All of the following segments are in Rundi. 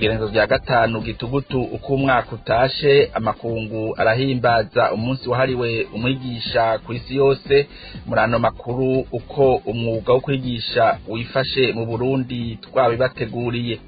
Kw'igenekerezo rya 5 gitugutu uko umwaka utashe, amakungu arahimbaza umunsi wahariwe umwigisha ku isi yose. Muri ano makuru uko umwuga wo kwigisha wifashe mu Burundi twabibateguriye.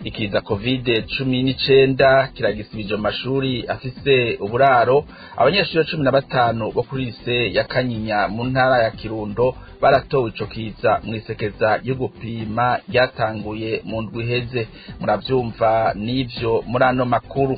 Ikiza COVID-19 kiragisibije mu mashuri afise uburaro. Abanyeshuri 15 bo kuri lycée ya Kanyinya mu ntara ya Kirundo baratowe ico kiza mwisekeza yo gupima ryatanguye mu ndwi iheze. Muravyumva n'ivyo muri ano makuru.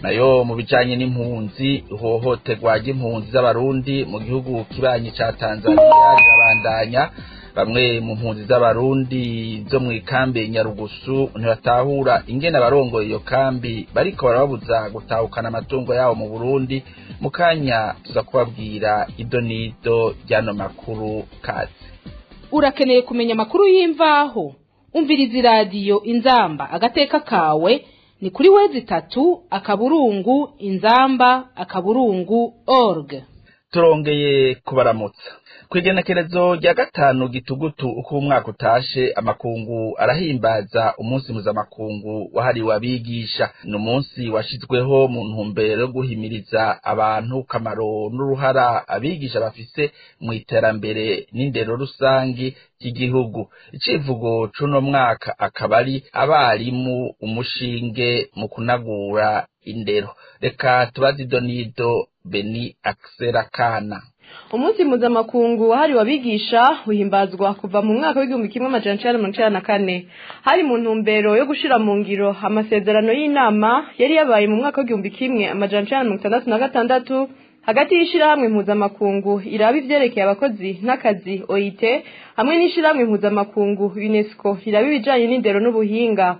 Nayo mu bijanye n'impunzi, ihohoterwa ry'impunzi z'Abarundi mu gihugu kibanyi ca Tanzania rirabandanya. Bamwe mu mpunzi z'Abarundi zo mw'ikambi Nyarugusu ntibatahura ingene abarongoye iyo kambi bariko barababuza gutahukana amatungo yabo mu Burundi. Mu kanya tuza kubabwira idonido ry'ano makuru. Kaze. Urakeneye kumenya amakuru y'imvaho? Umviriza iradiyo Inzamba agateka kawe ni kuri w3.inzamba.org. Turongeye kubaramutsa. Kw'igenekerezo rya 5 gitugutu uko umwaka utashe, amakungu arahimbaza umunsi mpuzamakungu wahariwe abigisha. Ni umunsi washizweho mu ntumbero yo guhimiriza abantu kamaro n'uruhara abigisha bafise mu iterambere n'indero rusangi ry'igihugu. Icivugo c'uno mwaka akaba ari abarimu umushinge mu kunagura indero. Reka tubaze idonido Beni Akserakana. Umunsi mpuzamakungu wahariwe abigisha uhimbazwa kuva mu mwaka w'1994, hari mu ntumbero yo gushira mu ngiro amasezerano y'inama yari yabaye mu mwaka w'1966 hagati y'ishirahamwe mpuzamakungu iraba ivyerekeye abakozi n'akazi OIT hamwe n'ishirahamwe mpuzamakungu UNESCO iraba ibijanye n'indero n'ubuhinga.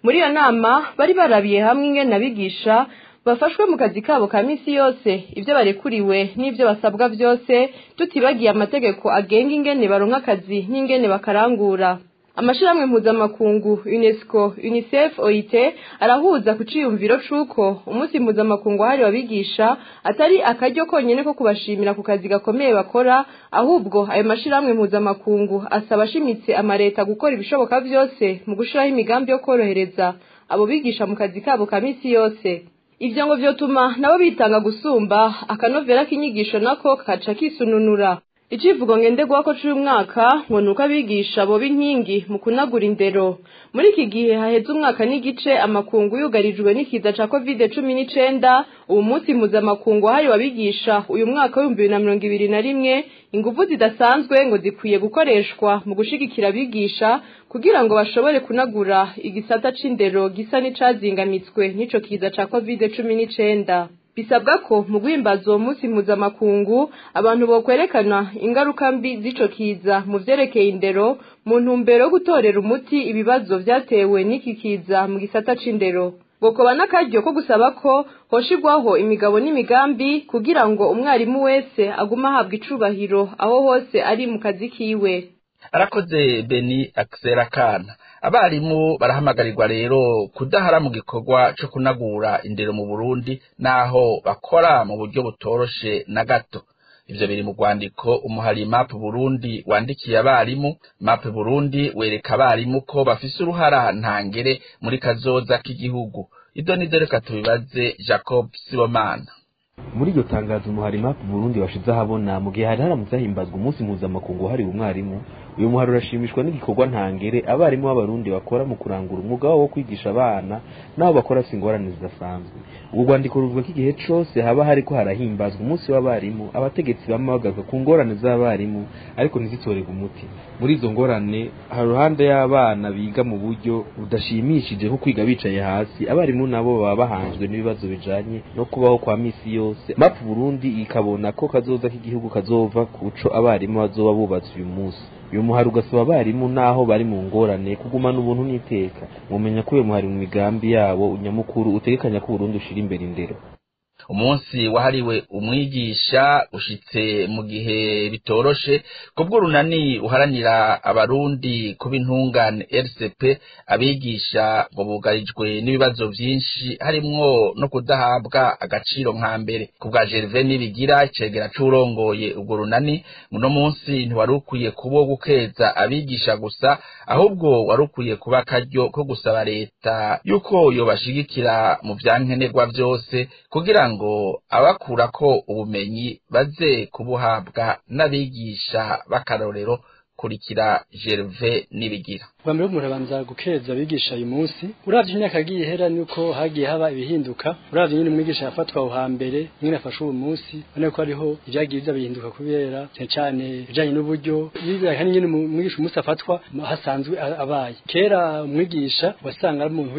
Muri iyo nama bari barabiye hamwe ingene abigisha bafashwe mu kazi kabo ka misi yose, ivyo barekuriwe n'ivyo basabwa vyose, tutibagiye amategeko agenga ingene baronka akazi n'ingene bakarangura. Amashirahamwe mpuzamakungu UNESCO, UNICEF, OIT arahuza ku ciyumviro c'uko umunsi mpuzamakungu wahariwe abigisha atari akaryo konyene ko kubashimira ku kazi gakomeye bakora, ahubwo ayo mashirahamwe mpuzamakungu asaba ashimitse amareta gukora ibishoboka vyose mu gushiraho imigambi yo korohereza abo bigisha mu kazi kabo ka misi yose. Ivyo ngo vyotuma nabo bitanga gusumba, akanovera k'inyigisho nako kaca kisununura. Icivugo ngenderwako c'uyu mwaka ngo nuko abigisha boba inkingi mu kunagura indero. Muri iki gihe haheze umwaka n'igice amakungu yugarijwe n'ikiza ca COVID-19, uwo munsi mpuzamakungu wahariwe abigisha uyu mwaka w'2021, inguvu zidasanzwe ngo zikwiye gukoreshwa mu gushigikira abigisha kugira ngo bashobore kunagura igisata c'indero gisa n'icazingamitswe n'ico kiza ca COVID-19. Bisabwa ko mu guhimbaza uwo munsi mpuzamakungu abantu bokwerekana ingaruka mbi z'ico kiza mu vyerekeye indero, mu ntumbero yo gutorera umuti ibibazo vyatewe n'iki kiza mu gisata c'indero. Gokoba n'akaryo ko gusaba ko hoshigwaho imigabo n'imigambi kugira ngo umwarimu wese agume ahabwa icubahiro aho hose ari mu kazi kiwe. Arakoze Beni Akserakana. Abarimu barahamagarirwa rero kudahara mu gikorwa co kunagura indero mu Burundi, naho bakora mu buryo butoroshe na gato. Ivyo biri mu rwandiko umuhari MAP Burundi wandikiye abarimu. MAP Burundi wereka abarimu ko bafise uruhara ntangere muri kazoza k'igihugu. Idonido reka tubibaze Jacob Sibomana. Muri iryo tangazo umuhari MAP Burundi washize ahabona mu gihe hari haramutse himbazwa umunsi mpuzamakungu wahariwe umwarimu, uyu muhari urashimishwa n'igikorwa ntangere abarimu b'Abarundi bakora mu kurangura umwuga wabo wo kwigisha abana n'abo bakora si ingorane zidasanzwe. Urwo rwandiko ruvuga ko igihe cose haba hariko harahimbazwa umunsi w'abarimu, abategetsi bama bagaruka ku ngorane z'abarimu ariko ntizitorerwe umuti. Muri izo ngorane hari uruhande y'abana biga mu buryo budashimishije nko kwiga bicaye hasi, abarimu nabo baba bahanzwe n'ibibazo bijanye no kubaho kwa misi yose. MAP Burundi ikabona ko kazoza k'igihugu kazova kuco abarimu bazoba bubatse uyu munsi. Uyu muhari ugasaba abarimu naho bari mu ngorane kugumana ubuntu n'iteka. Mumenya ko uyu muhari mu migambi yabo nyamukuru utegekanya ko Burundi ushira imbere indero. Umunsi wahariwe umwigisha ushitse mu gihe bitoroshe kubw'urunani uharanira abarundi kuba intungane RCP. Abigisha ngo bugarijwe n'ibibazo vyinshi, harimwo no kudahabwa agaciro nka mbere. Ku bwa Gervais Nibigira, icegera c'urongoye urwo runani, uno munsi ntiwari ukwiye kuba uwo gukeza abigisha gusa, ahubwo wari ukwiye kuba akaryo ko gusaba leta yuko yobashigikira mu vyankenerwa vyose, kugira ngo abakurako ubumenyi baze kubuhabwa n'abigisha b'akarorero. Kurikira Gervais Nibigira. Bwa mbere, umuntu abanza gukeza abigisha uyu munsi. Uravye imyaka yagiye ihera, nuko hagiye haba ibihinduka. Uravye nyine umwigisha yafatwa aho hambere, nyine afashe uwo munsi, ubona ko hariho ivyagiye biza bihinduka, kubera cyane cyane ibijanye n'uburyo. Kandi nyine umwigisha umunsi afatwa hasanzwe abaye. Kera umwigisha wasanga ari umuntu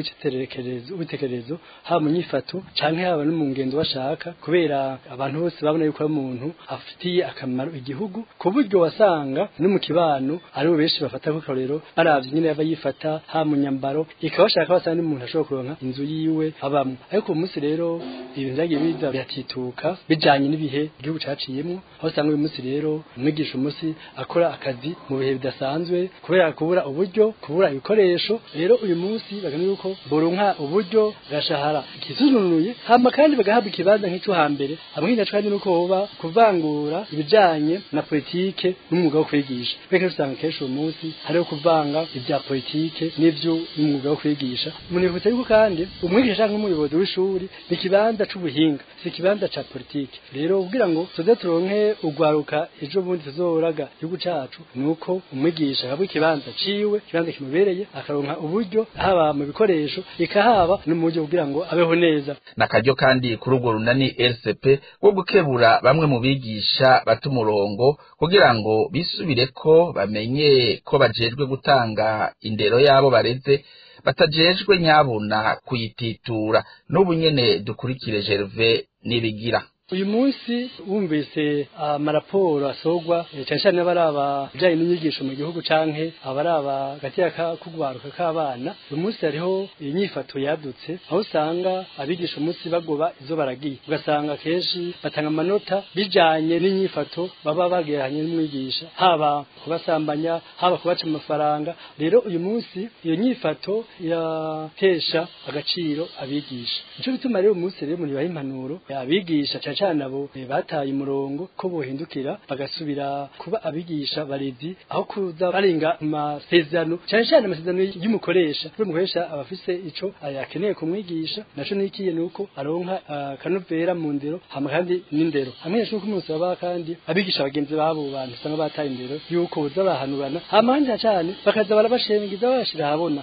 w'icitegererezo, haba mu nyifato canke haba no mu ngendo bashaka, kubera abantu bose babona yuko ari umuntu afitiye akamaro igihugu, ku buryo wasanga no mu kibano aribo benshi bafata ko karero, baravye nyine yava yifata, ha mu nyambaro ikabashaka, basanga n'umuntu ashobora kuronka inzu yiwe abamwe. Ariko uyu munsi rero ibintu vyagiye biza biratituka bijanye n'ibihe igihugu caciyemwo, aho usanga uyu munsi rero umwigisha umunsi akora akazi mu bihe bidasanzwe, kubera kubura uburyo, kubura ibikoresho. Rero uyu munsi bagana yuko boronka uburyo, gashahara kisununuye, hama kandi bagahabwa ikibanza nk'ico hambere. Hamwe naco kandi nuko hoba kuvangura ibijanye na politike n'umwuga wo kwigisha. Reka usanga kenshi uyu munsi hariho kuvanga ibya politike n'ivyo n'umwuga wo kwigisha. Umuntu yibutsa yuko kandi umwigisha canke umuyobozi w'ishuri ni ikibanza c'ubuhinga, si ikibanza ca politike. Rero kugira ngo tuze turonke ugwaruka ejo bundi tuzoraga igihugu cacu, nuko umwigisha ahabwa ikibanza ciwe, ikibanza kimubereye, akaronka uburyo haba mu bikoresho, ikahaba no mu buryo kugira ngo abeho neza. Nakaryo kandi kuri urwo runani RCP wo gukebura bamwe mu bigisha bata umurongo, kugira ngo bisubireko, bamenye ko bajejwe gutanga indero yabo bareze, batajejwe nyabuna kuyititura. N'ubu nyene dukurikire Gervais Nibigira. Uyu munsi wumvise amaraporo asorwa, cyane cyane abaraba ibijyanye n'inyigisho mu gihugu canke abaraba gateka kugwaruka k'abana, uyu munsi hariho inyifato yadutse, aho usanga abigisha umunsi bagoba izo baragiye, ugasanga kenshi batanga amanota bijanye n'inyifato baba bageranye n'umwigisha, haba kubasambanya, haba kubaca amafaranga. Rero uyu munsi iyo nyifato iratesha agaciro abigisha. Nico bituma rero uyu munsi rero umuntu yaha impanuro abigisha, cyane cyane abo bataye umurongo, ko bohindukira bagasubira kuba abigisha barezi, aho kuza barenga amasezerano, cyane cyane amasezerano y'umukoresha. Kuri umukoresha aba afise ico akeneye kumwigisha, naco nikiye nuko aronka akanovera mu ndero, hama kandi n'indero hamwe n'uko umunsi baba kandi abigisha bagenzi babo bantu usanga bataye indero, yuko boza bahanurana, hama kandi cyane bakaza barabashengiza, babashira ahabona.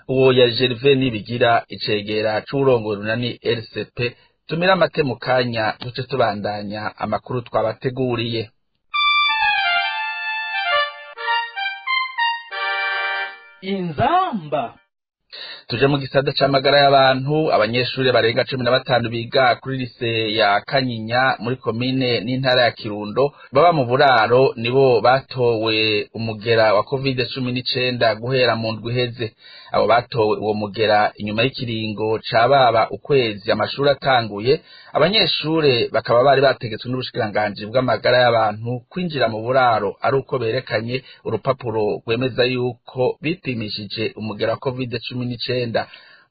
Uwo ya Gervais Nibigira, icegera c'urongoye urunani RCP. Tumira amate mu kanya, duce tubandanya amakuru twabateguriye. Inzamba. Tuje mu gisata c'amagara y'abantu. Abanyeshuri barenga 15 biga kuri lycée ya Kanyinya muri komine n'intara ya Kirundo baba mu buraro nibo batowe umugera wa COVID-19 guhera mu ndwi iheze. Abo batowe uwo mugera inyuma y'ikiringo cababa ukwezi amashuri atanguye. Abanyeshure bakaba bari bategetswe n'ubushikiranganji bw'amagara y'abantu kwinjira mu buraro ari uko berekanye urupapuro rwemeza yuko bipimishije umugera wa COVID-19.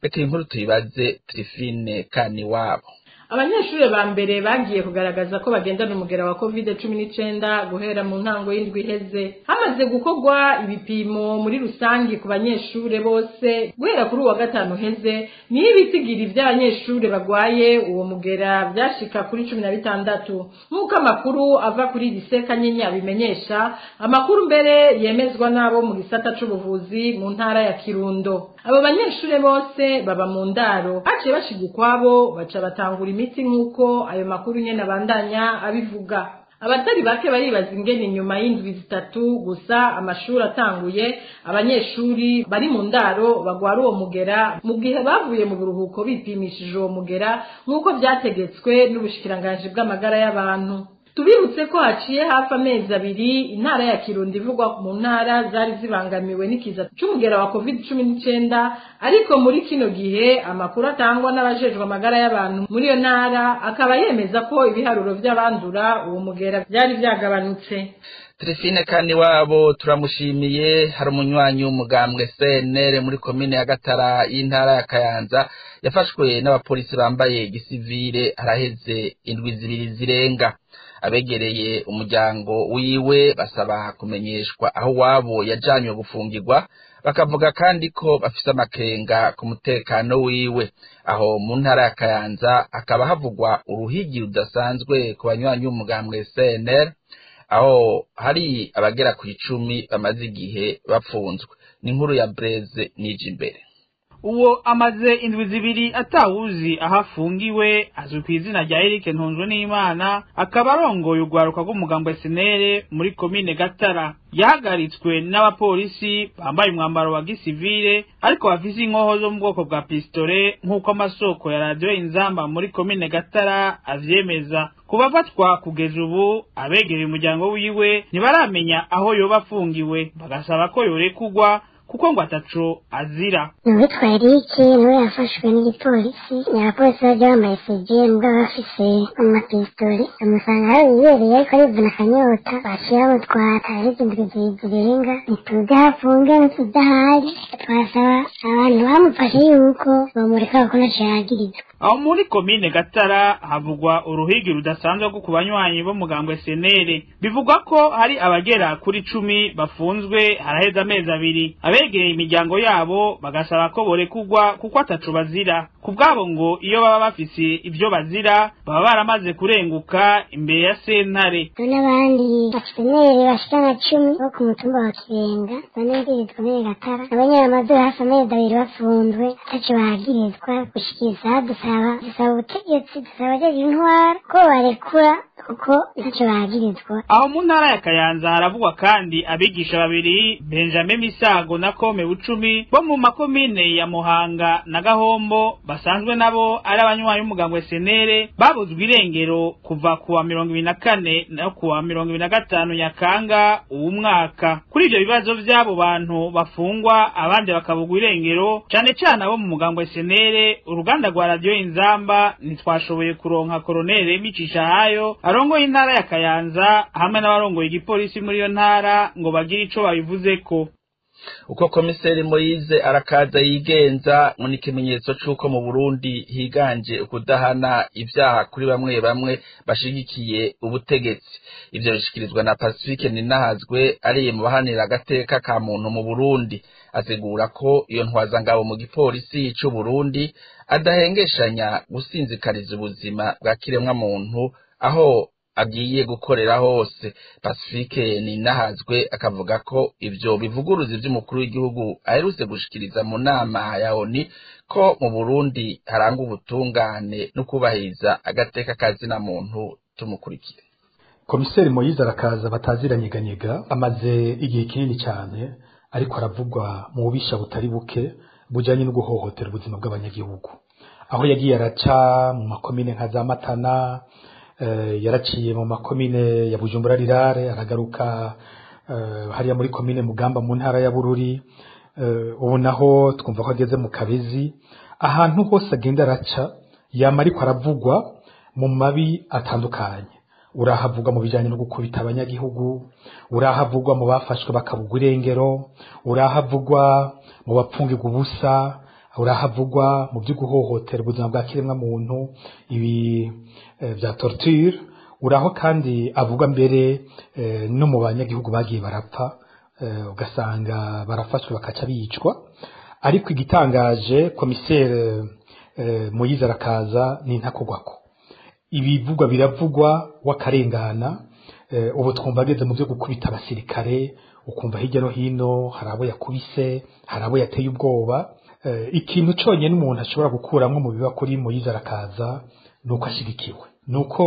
Reka inkuru tuyibaze Trifine Kaniwabo. Abanyeshuri ba mbere bagiye kugaragaza ko bagendana umugera wa COVID-19 guhera mu ntango y'indwi iheze, hamaze gukorwa ibipimo muri rusangi ku banyeshure bose guhera kuri uwa gatanu uheze, niyo ibitigiri vy'abanyeshure bagwaye uwo mugera vyashika kuri 16, nk'uko amakuru ava kuri lycée Kanyinya abimenyesha, amakuru mbere yemezwa n'abo mu gisata c'ubuvuzi mu ntara ya Kirundo. Abo banyeshure bose baba mu ndaro, baciye bashiga ukwabo, baca batangura imiti, nk'uko ayo makuru nyene abandanya abivuga. Abatari bake baribaza ingene inyuma y'indwi 3 gusa amashuri atanguye, abanyeshuri bari mu ndaro bagwara uwo mugera, mu gihe bavuye mu buruhuko bipimishije uwo mugera nk'uko vyategetswe n'ubushikiranganji bw'amagara y'abantu. Tubibutse ko haciye hafi amezi abiri intara ya Kirundo ivugwa mu ntara zari zibangamiwe n'ikiza c'umugera wa COVID-19, ariko muri kino gihe amakuru atangwa n'abajejwe amagara y'abantu muri iyo ntara akaba yemeza ko ibiharuro vy'abandura uwo mugera vyari vyagabanutse. Trifine kandi wabo turamushimiye. Hari umunywanyi w'umugambwe CNL muri komine ya Gatara y'intara ya Kayanza yafashwe n'abapolisi bambaye gisivile haraheze indwi zibiri zirenga. Abegereye umuryango wiwe basaba kumenyeshwa aho wabo yajanywe gufungirwa, bakavuga kandi ko bafise amakenga ku mutekano wiwe. Aho mu ntara ya Kayanza hakaba havugwa uruhigi rudasanzwe ku banywanyi b'umugambwe CNL, aho hari abagera ku 10 bamaze igihe bapfunzwe. Ni inkuru ya Breze Nijimbere. Uwo amaze indwi zibiri atawuzi aho afungiwe azwi ku izina rya Eric Ntunzwe n'Imana, akaba arongoye urwaruka rw'umugambwe SNL muri komine Gatara. Yahagaritswe n'abapolisi bambaye umwambaro wa gisivile ariko bafise inkoho zo mu bwoko bwa pistole, nk'uko amasoko ya radiyo Inzamba muri komine Gatara avyemeza. Kuba afatwa kugeza ubu, abegereye umuryango wiwe ntibaramenya aho yoba afungiwe, bagasaba ko yorekurwa kuko ngo ataco azira. Uwitwa Eric niwe yafashwe n'igipolisi. Ni abapolisi bajya bambaye sivile mbwa bafise amapistole, bamusanga aho yibereye ariko arivuna akanyota, baciye bamutwara. Haheze indwi zibiri zirenga, ntituzi aho afungiwe, ntituzi aho ari. Twasaba abantu bamufashe yuko bamureka kuko ntaco yagirizwa. Aho muri komine Gatara havugwa uruhigi rudasanzwe rwo ku banywanyi b'umugambwe SNL. Bivugwa ko hari abagera kuri 10 bafunzwe haraheze amezi abiri. Abegereye imiryango yabo bagasaba ko borekurwa kuko ataco bazira. Ku bwabo ngo iyo baba bafise ivyo bazira baba baramaze kurenguka imbere ya sentare. N'abandi baseneri bashika nka 10 bo ku mutumba wa Kirenga bane komine Gatara, abanyamaze hafi amezi abiri bafunzwe ataco bagirizwa. Gushikiriza dusaba ubutegetsi, dusaba abajejwe intwaro ko barekura kuko ntaco bagirizwa. Aho mu ntara ya Kayanza haravugwa kandi abigisha babiri, Benjamin Misago na Kome Bucumi, bo mu makomine ya Muhanga na Gahombo, basanzwe nabo ari abanywanyi b'umugambwe SNL, babuzwe irengero kuva kuwa 24 no kuwa 25 Nyakanga uwu mwaka. Kuri ivyo bibazo vy'abo bantu bafungwa abandi bakabugwa irengero, cane cane abo mu mugambwe SNL, uruganda rwa radio Inzamba ntitwashoboye kuronka Colonel Micisha hayo arongoye intara ya Kayanza hamwe n'abarongoye igipolisi muri iyo ntara ngo bagire ico babivuzeko. Uko komiseri Moise arakaza yigenza ngo ni ikimenyetso c'uko mu Burundi higanje ukudahana ivyaha kuri bamwe bamwe bashigikiye ubutegetsi. Ivyo bishikirizwa na Pacifique Ninahazwe ari mu bahanira agateka ka muntu mu Burundi. Asigura ko iyo ntwazangabo mu gipolisi c'u Burundi adahengeshanya gusinzikariza ubuzima bwa kiremwa muntu aho agiye gukorera hose. Pacifique Ninahazwe akavuga ko ivyo bivuguruza ivy'umukuru w'igihugu aherutse gushikiriza mu nama ya ONU ko mu Burundi harangwa ubutungane no kubahiriza agateka kazina muntu. Tumukurikire. Komiseri Moise arakaza bataziranyeganyega amaze igihe kinini cyane ariko aravugwa mu bubisha butari buke bujanye no guhohotera ubuzima bw'abanyagihugu, aho yagiye araca mu makomine nka za Matana, yaraciye mu makomine ya Bujumbura Rirare, aragaruka hariya muri komine Mugamba mu ntara ya Bururi, ubu naho twumva ko ageze mu Kabezi. Ahantu hose agenda araca yama ariko aravugwa mu mabi atandukanye. Urahavugwa mu bijanye no gukubita abanyagihugu, urahavugwa mu bafashwe bakabugwa irengero, urahavugwa mu bapfungirwa ubusa, urahavugwa mu byo guhohotera ubuzima bwa kiremwa muntu, ibi vya torture. Uraho kandi avugwa mbere no mu banyagihugu bagiye barapfa, ugasanga barafashwe bakaca bicwa. Ariko igitangaje, komiseri Moise arakaza ni ntakogwako. Ibivugwa biravugwa wakarengana. Ubu twumva ageze mu byo gukubita abasirikare, ukumva hirya no hino hari abo yakubise, hari abo yateye ubwoba. Ikintu conyene umuntu ashobora gukuramwo mu biba kuri Moise arakaza nuko ashigikiwe, nuko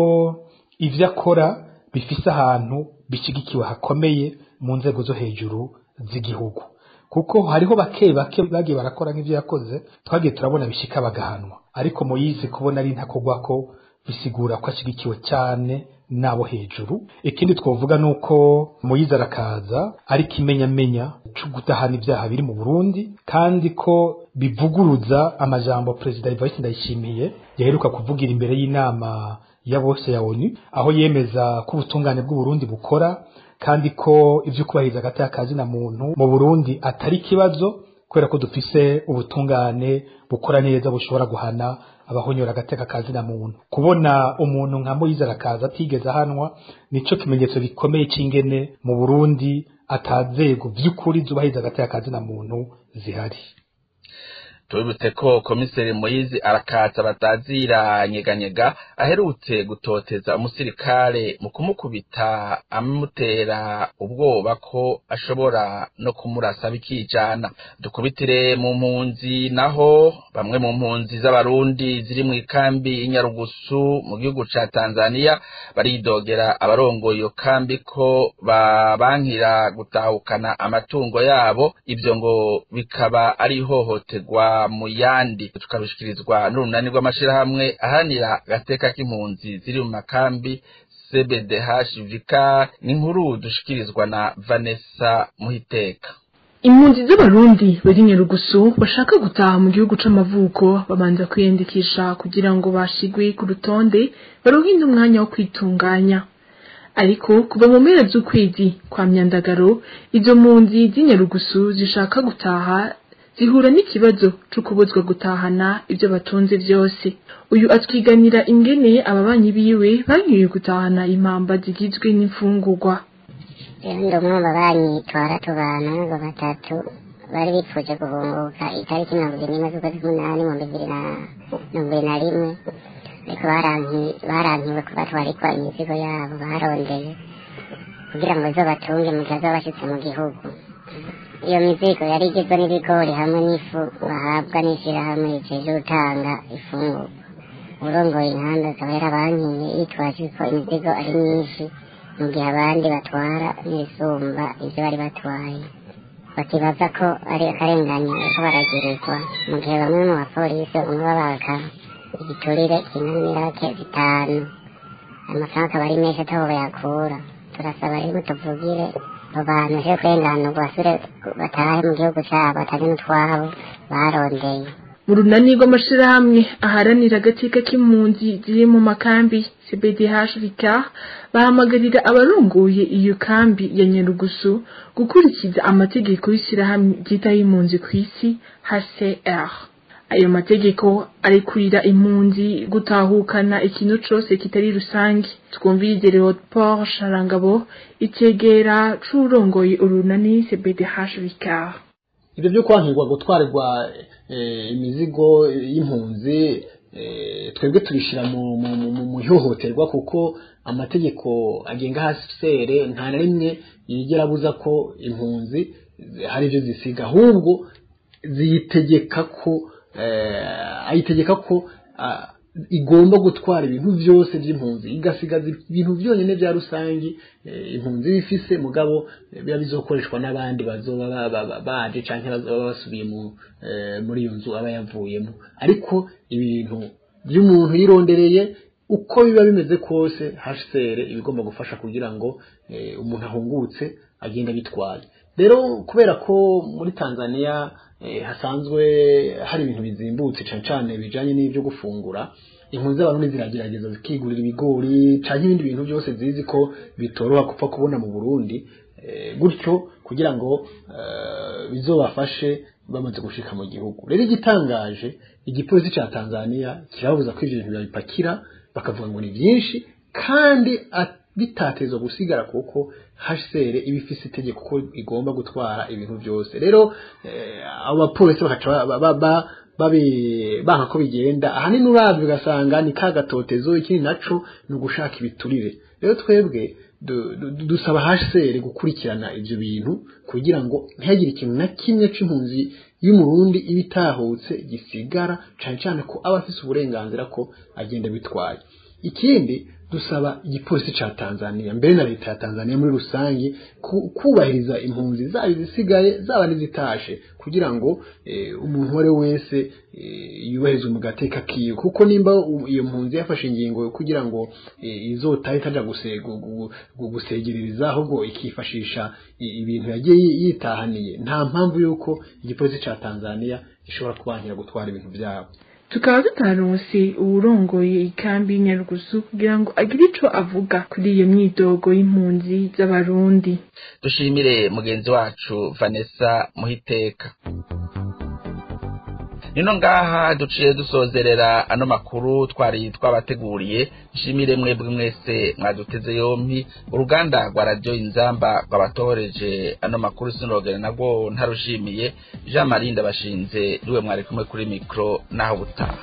ivyo akora bifise ahantu bishigikiwe hakomeye mu nzego zo hejuru z'igihugu, kuko hariho bake bake bagiye barakora nk'ivyo yakoze, twagiye turabona bishika bagahanwa. Ariko Moise kubona ari ntakogwako bisigura ko ashigikiwe cyane nabo hejuru. Ikindi twovuga nuko Moyize Arakaza ari kimenyamenya cyo gutahana ibyaha biri mu Burundi, kandi ko bivuguruza amajambo President Evariste Ndayishimiye yaheruka kuvugira imbere y'inama ya bose ya ONU, aho yemeza ko ubutungane bw'u Burundi bukora kandi ko ivyo kubahiriza agateka kazina muntu mu Burundi atari kibazo, kubera ko dufise ubutungane bukora neza bushobora guhana abahonyora agateka kazina muntu. Kubona umuntu nka Moyize Arakaza atigeze ahanwa nico kimenyetso gikomeye c'ingene mu Burundi atazego vy'ukuri zubahiriza agateka kazina muntu zihari. Tubibutse ko komiseri Moyize Arakaza batazira nyeganyega aherutse gutoteza umusirikare mu kumukubita amutera ubwoba ko ashobora no kumurasa bikijana. Dukubitire mu mpunzi naho bamwe mu mpunzi z'abarundi ziri mu ikambi y'Inyarugusu mu gihugu ca Tanzania baridogera abarongoye iyo kambi ko babankira gutahukana amatungo yabo, ivyo ngo bikaba ari ihohoterwa mu yandi. Tukabishikirizwa n'urunani rw'amashirahamwe ahanira agateka k'impunzi ziri mu makambi CBDH-VK. N'inkuru dushikirizwa na Vanessa Muhiteka. Impunzi z'abarundi bari Nyarugusu bashaka gutaha mu gihugu c'amavuko babanza kwiyandikisha kugira ngo bashigwe ku rutonde baronke umwanya wo kwitunganya. Ariko kuva mu mpera z'ukwezi kwa Myandagaro, izo mpunzi z'Inyarugusu zishaka gutaha zihura n'ikibazo cyo kubuzwa gutahana ibyo batunze byose. Uyu atwiganira ingene ababanyi biwe banyoye gutahana impamba zigizwe n'imfungurwa. Ndi umwe mu babanyi twara tubana ngo batatu bari bipfuje guhunguka itariki 21 z'ukwezi k'umunani mu 2021, ariko barankiwe kuba twarikwa imizigo yabo barondeye kugira ngo izobatunge mu gihe bazoba bashitse mu gihugu. Iyo mizigo yari igizwe n'ibigori hamwe n'ifu bahabwa n'ishirahamwe rijejwe gutanga ifungurwa. Urongoye inkambi akaba yarabankiye yitwaje ko imizigo ari myinshi mu gihe abandi batwara n'ibisumba ivyo bari batwaye, bakibaza ko ari akarengane bariko baragirirwa, mu gihe bamwe mu bapolisi baguma babaka igiturire kingana n'irake 5, amafaranga akaba ari menshi ataho bayakura. Turasaba rero tuvugire abo bantu basubire kurenganurwa, basubire batahe mu gihugu cabo batahe n'utwabo barondeye. Mu runani rw'amashirahamwe aharanira agateka k'impunzi ziri mu makambi CBDH-VK bahamagarira abarongoye iyo kambi ya Nyarugusu gukurikiza amategeko y'ishirahamwe ryitaho impunzi kw'isi HCR. Ayo mategeko arekurira impunzi gutahukana ikintu cose kitari rusange. Twumvirize Leopold Sharangabo, icegera c'urongoye urunani CBDH-VK. Ibyo byo kwankirwa gutwarirwa imizigo y'impunzi twebwe tubishira mu ihohoterwa, kuko amategeko agenga HCR nta na rimwe yigera abuza ko impunzi hari ibyo zisiga, ahubwo ziyitegeka ko ayitegeka ko igomba gutwara ibintu byose by'impunzi, igasigaza ibintu byonyine bya rusangi impunzi bifise, mugabo biba bizokoreshwa n'abandi bazoba baje canke bazoba basubiye muri iyo nzu aba yavuyemo. Ariko ibintu by'umuntu yirondereye uko biba bimeze kose, HCR ibigomba gufasha kugira ngo umuntu ahungutse agenda bitwaye. Rero kubera ko muri Tanzania hasanzwe hari ibintu bizimbutse cyane cyane bijanye n'ibyo gufungura, impunzi z'abarundi ziragerageza zikigurira ibigori canke ibindi bintu byose zizi ko bitoroha kupfa kubona mu Burundi, gutyo kugira ngo bizobafashe bamaze gushika mu gihugu. Rero igitangaje, igipolisi ca Tanzania kirabuza ko ivyo bintu babipakira, bakavuga ngo ni byinshi kandi bitatezwa gusigara, kuko HCR iba ifise itegeko ko igomba gutwara ibintu byose. Rero abo bapolisi bakaca banka ko bigenda, ahanini uravye ugasanga ni kagatotezo, ikindi naco ni ugushaka ibiturire. Rero twebwe dusaba HCR gukurikirana ivyo bintu kugira ngo ntihagire ikintu na kimwe c'impunzi y'umurundi iba itahutse gisigara, cane cane ko aba afise uburenganzira ko agenda bitwaye. Ikindi dusaba igipolisi ca Tanzania mbere na leta ya Tanzania muri rusangi kubahiriza impunzi zaba izisigaye zaba n'izitashe, kugira ngo umuntu uwo ari we wese yubahirizwe mu gateka kiwe, kuko nimba iyo mpunzi yafashe ingingo kugira ngo izotahe itaja gusegerereza, ahubwo ikifashisha ibintu yagiye yitahaniye, nta mpamvu yuko igipolisi ca Tanzania gishobora kubankira gutwara ibintu byabo. Tukaba tutaronse uwurongoye ikambi y'Inyarugusu kugira ngo agire ico avuga kuri iyo myidogo y'impunzi z'Abarundi. Dushimire mugenzi wacu Vanessa Muhiteka. Nino ngaha duciye dusozerera ano makuru twari twabateguriye. Nshimire mwebwe mwese mwaduteze yompi. Uruganda rwa Radio Inzamba rwabatoreje ano makuru, sinogera nabwo ntarushimiye. Jean Marie Ndabashinze niwe mwari kumwe kuri micro, naho butaha.